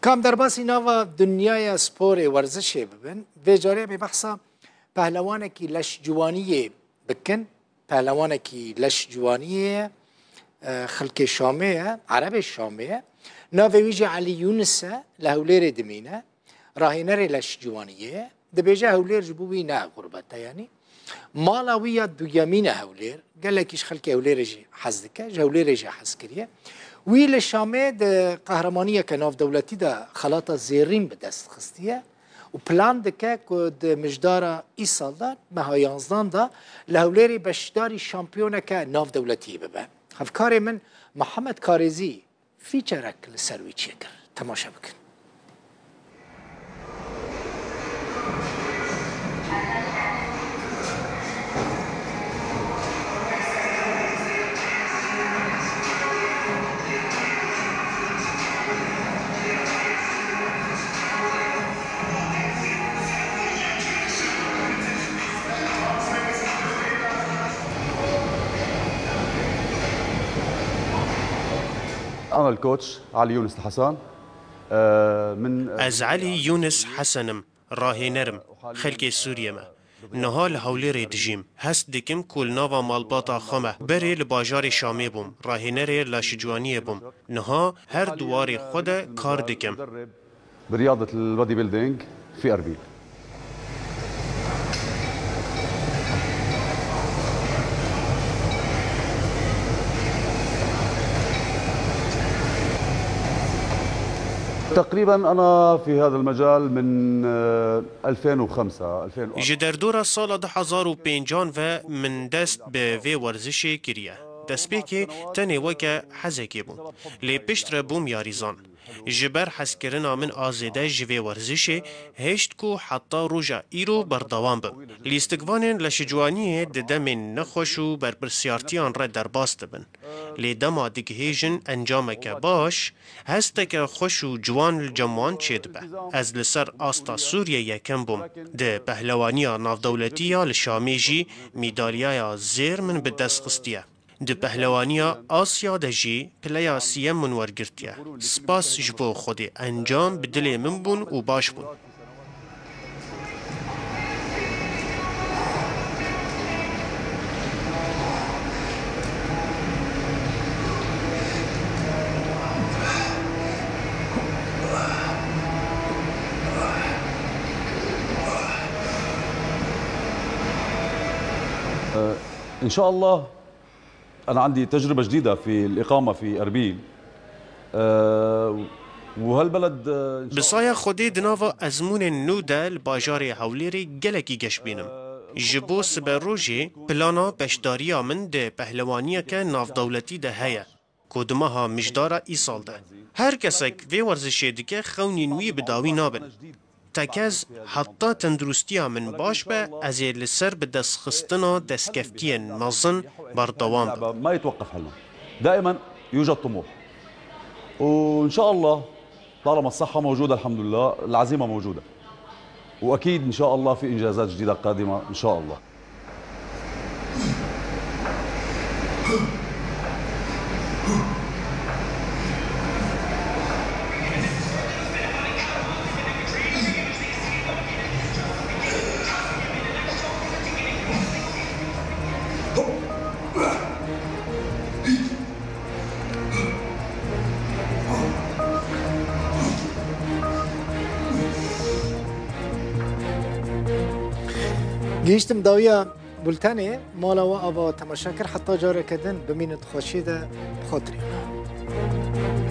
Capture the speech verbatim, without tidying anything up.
Kam derbasî nava dinyaya sporê, werzişê bibin, vê carê em ê behsa pehlewanekî leşciwaniyê bikin. Pehlewanekî leşciwaniyê ye, e, xelkê Şamê ye, Erebê Şamê ye. Navê wî jî Elî Yûnis e, li Hewlêrê dimîne. Rahênerê leşciwaniyê ye. Dibêje Hewlêr ji bo wî ne xurbet e, yanî. Mala wî ya duyemîn e Hewlêr. Gelekî ji xelkê Hewlêrê jî hez dike, ji Hewlêrê jî hez kiriye. Wî li Şamê di qehremaniyeke navdewletî de xelata zêrîn bi dest xistiye û plan dike ku di mijdara îsal de, meha yanzdan de, li Hewlêrê beşdarî şampiyoneke navdewletiyê bibe. Hevkarê min Mihemed Karêzî featurek li ser wî çêkir. Temaşe bikin. أنا الكوتش علي يونس الحسن. آه، من Ez Elî Yûnis Hesen im, rahêner im, xelkê Sûriyê me. Niha li Hewlêrê dijîm. Hest dikim ku li nava malbata xwe me. Berê li bajarê Şamê bûm, rahênerê leşciwaniyê bûm. Niha her di warê xwe de kar dikim. برياضة البودي بيلدينج في أربيل. تقريبًا أنا في هذا المجال من، آه، ألفين وخمسة، ألفين وأربعة. Ji derdora sala du hezar û pêncan ve min dest bi vê werzişê kiriye. Destpêkê tenê weke hezekê bûm. Lê piştre bûm yarîzan. Ji ber hezkirina min a zêde ji vê werzişê hêşt ku heta roja îro berdewam bim. Lîstikvanên leşiciwaniyê di demên nexweş û berpirsiyartiyan re derbas dibin. Lê dema digihêjin encameke baş, hesteke xweş û ciwan li cem wan çêdibe. Ez li ser asta Sûriyê yekem bûm. Di pehlewaniya navdewletî ya li Şamê jî mîdalyaya zêr min bi dest xistiye. Di pehlewaniya Asya de jî pileya siyem min wergirtiye. Spas ji bo Xwedê, encam bi dilê min bûn û baş bûn. إن شاء الله. أنا عندي تجربة جديدة في الإقامة في أربيل. آه، وهالبلد، آه، إن شاء Bi saya Xwedê di nava ezmûnên nû de li bajarê Hewlêrê gelekî geş bînim. Ji bo siberojê plana beşdariya min di pehlewaniyeke navdewletî de heye, ku di meha mijdara îsal de. Her kesek vê werzişê dike xewnên wî bi dawî nabin. Tekez heta tenduristiya min baş be, ez ê li ser bidestxistina destkeftiyên mezin berdewam bim. ما يتوقف حلمه. دائمًا يوجد طموح. وإن شاء الله طالما الصحة موجودة الحمد لله، العزيمة موجودة. وأكيد إن شاء الله في إنجازات جديدة قادمة إن شاء الله. Gihîştim dawiya bultenê, mala we ava temaşe kir. Heta careke din bimînin di xweşiyê de, bi xatirê me.